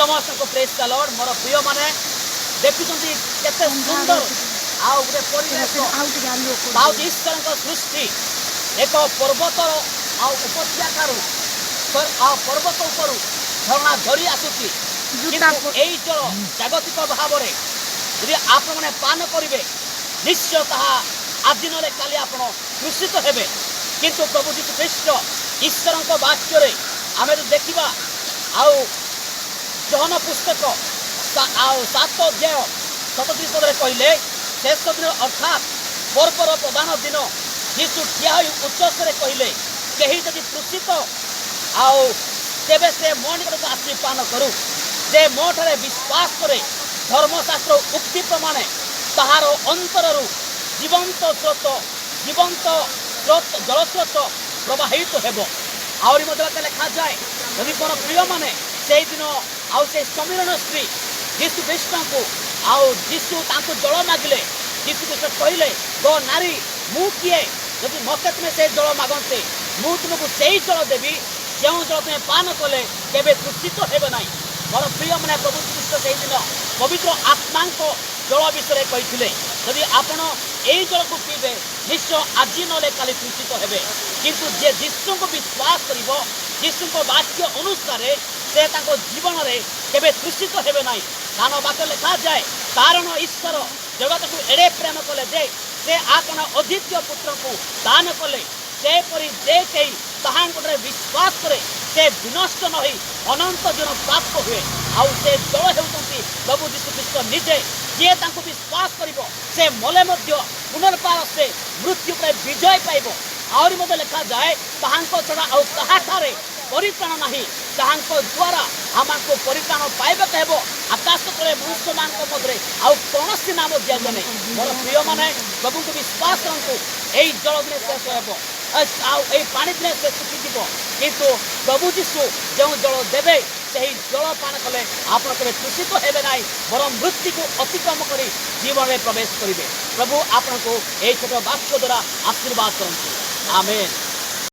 ସମସ୍ତଙ୍କୁ ପ୍ରେଜ୍ ଦ ଲର୍ଡ। ମୋର ପ୍ରିୟମାନେ, ଦେଖୁଛନ୍ତି କେତେ ସୁନ୍ଦର ଆଉ ଗୋଟେ ପରିବେଶ। ଆଉ ଟିକେ ଆଲୁଅ। ତାହା ହେଉଛି ଈଶ୍ୱରଙ୍କ ସୃଷ୍ଟି। ଏକ ପର୍ବତର ଆଉ ଉପତ୍ୟକାରୁ ଆଉ ପର୍ବତ ଉପରୁ ଝରଣା ଝରି ଆସୁଛି। ଜୁତା। କିନ୍ତୁ ଏଇ ଜଳ ଜାଗତିକ ଭାବରେ ଯଦି ଆପଣମାନେ ପାନ କରିବେ, ନିଶ୍ଚୟ ତାହା ଆଜି ନହେଲେ କାଲି ଆପଣ ଦୂଷିତ ହେବେ। କିନ୍ତୁ ପ୍ରଭୁ ଯୀଶୁ ଖ୍ରୀଷ୍ଟ ଈଶ୍ୱରଙ୍କ ବାକ୍ୟରେ ଆମେ ଯଦି ଦେଖିବା, ଆଉ ଯୋହନ ପୁସ୍ତକ ଆଉ 7 ଅଧ୍ୟାୟ 37 ପଦରେ କହିଲେ, ଶେଷ ଦିନ ଅର୍ଥାତ୍ ପର୍ବର ପ୍ରଧାନ ଦିନ ଯୀଶୁ ଠିଆ ହୋଇ ଉଚ୍ଚସ୍ୱରରେ କହିଲେ, କେହି ଯଦି ତୃଷିତ ଆଉ ତେବେ ସେ ମୋ ନିକଟକୁ ଆସି ପାନ କରୁ। ଯେ ମୋ ଠାରେ ବିଶ୍ୱାସ କରେ, ଧର୍ମଶାସ୍ତ୍ର ଉକ୍ତି ପ୍ରମାଣେ ତାହାର ଅନ୍ତରରୁ ଜୀବନ୍ତ ସ୍ରୋତ ଜଳସ୍ରୋତ ପ୍ରବାହିତ ହେବ। ଆହୁରି ମଧ୍ୟ ବାକ୍ୟ ଲେଖାଯାଏ, ଯଦି ମୋର ପ୍ରିୟମାନେ, ସେଇଦିନ ଆଉ ସେଇ ଶମିରୋଣ ସ୍ତ୍ରୀ ଯୀଶୁ ଖ୍ରୀଷ୍ଟଙ୍କୁ ଆଉ ଯୀଶୁ ତାଙ୍କୁ ଜଳ ମାଗିଲେ, ଯୀଶୁ ଖ୍ରୀଷ୍ଟ କହିଲେ, ଗୋ ନାରୀ, ମୁଁ କିଏ ଯଦି ମୋତେ ତୁମେ ସେ ଜଳ ମାଗନ୍ତେ? ମୁଁ ତୁମକୁ ସେଇ ଜଳ ଦେବି, ଯେଉଁ ଜଳ ତୁମେ ପାନ କଲେ କେବେ ଦୂଷିତ ହେବ ନାହିଁ। ମୋର ପ୍ରିୟମାନେ, ପ୍ରଭୁ ଖ୍ରୀଷ୍ଟ ସେଇଦିନ ପବିତ୍ର ଆତ୍ମାଙ୍କ ଜଳ ବିଷୟରେ କହିଥିଲେ। ଯଦି ଆପଣ ଏଇ ଜଳକୁ ପିଇବେ, ନିଶ୍ଚୟ ଆଜି ନହେଲେ କାଲି ଦୂଷିତ ହେବେ। କିନ୍ତୁ ଯିଏ ଯୀଶୁଙ୍କୁ ବିଶ୍ୱାସ କରିବ, ଯୀଶୁଙ୍କ ବାକ୍ୟ ଅନୁସାରେ ସେ ତାଙ୍କ ଜୀବନରେ କେବେ ଦୂଷିତ ହେବେ ନାହିଁ। କାରଣ ବାକ୍ୟ ଲେଖାଯାଏ, କାରଣ ଈଶ୍ୱର ଜଗତକୁ ଏଡ଼େ ପ୍ରେମ କଲେ ଯେ ସେ ଆପଣା ଅଦ୍ୱିତୀୟ ପୁତ୍ରଙ୍କୁ ଦାନ କଲେ, ସେପରି ଯେ କେହି ତାହାଙ୍କଠାରେ ବିଶ୍ୱାସ କରେ ସେ ବିନଷ୍ଟ ନ ହୋଇ ଅନନ୍ତ ଜୀବନ ପ୍ରାପ୍ତ ହୁଏ। ଆଉ ସେ ଜଳ ହେଉଛନ୍ତି ପ୍ରଭୁ ଯୀଶୁ ଖ୍ରୀଷ୍ଟ ନିଜେ। ଯିଏ ତାଙ୍କୁ ବିଶ୍ୱାସ କରିବ, ସେ ମଲେ ମଧ୍ୟ ପୁନର୍ବାର ସେ ମୃତ୍ୟୁ ଉପରେ ବିଜୟ ପାଇବ। ଆହୁରି ମଧ୍ୟ ଲେଖାଯାଏ, ତାହାଙ୍କ ଛଡ଼ା ଆଉ କାହାଠାରେ ପରିତ୍ରାଣ ନାହିଁ, ତାହାଙ୍କ ଦ୍ୱାରା ଆମକୁ ପରିତ୍ରାଣ ପାଇବାକୁ ହେବ। ଆକାଶ ତଳେ ମନୁଷ୍ୟମାନଙ୍କ ମଧ୍ୟରେ ଆଉ କୌଣସି ନାମ ଦିଆଯାଏ ନାହିଁ। ମୋର ପ୍ରିୟମାନେ, ପ୍ରଭୁଙ୍କୁ ବିଶ୍ୱାସ କରନ୍ତୁ। ଏଇ ଜଳ ଦିନେ ଶେଷ ହେବ, ଆଉ ଏଇ ପାଣି ଦିନେ ସେ ଶୁଖିଯିବ। କିନ୍ତୁ ପ୍ରଭୁ ଯୀଶୁ ଯେଉଁ ଜଳ ଦେବେ, ସେହି ଜଳ ପାନ କଲେ ଆପଣ କେବେ ଦୂଷିତ ହେବେ ନାହିଁ, ବରଂ ମୃତ୍ୟୁକୁ ଅତିକ୍ରମ କରି ଜୀବନରେ ପ୍ରବେଶ କରିବେ। ପ୍ରଭୁ ଆପଣଙ୍କୁ ଏଇ ଛୋଟ ବାକ୍ୟ ଦ୍ୱାରା ଆଶୀର୍ବାଦ କରନ୍ତୁ। ଆମେନ୍।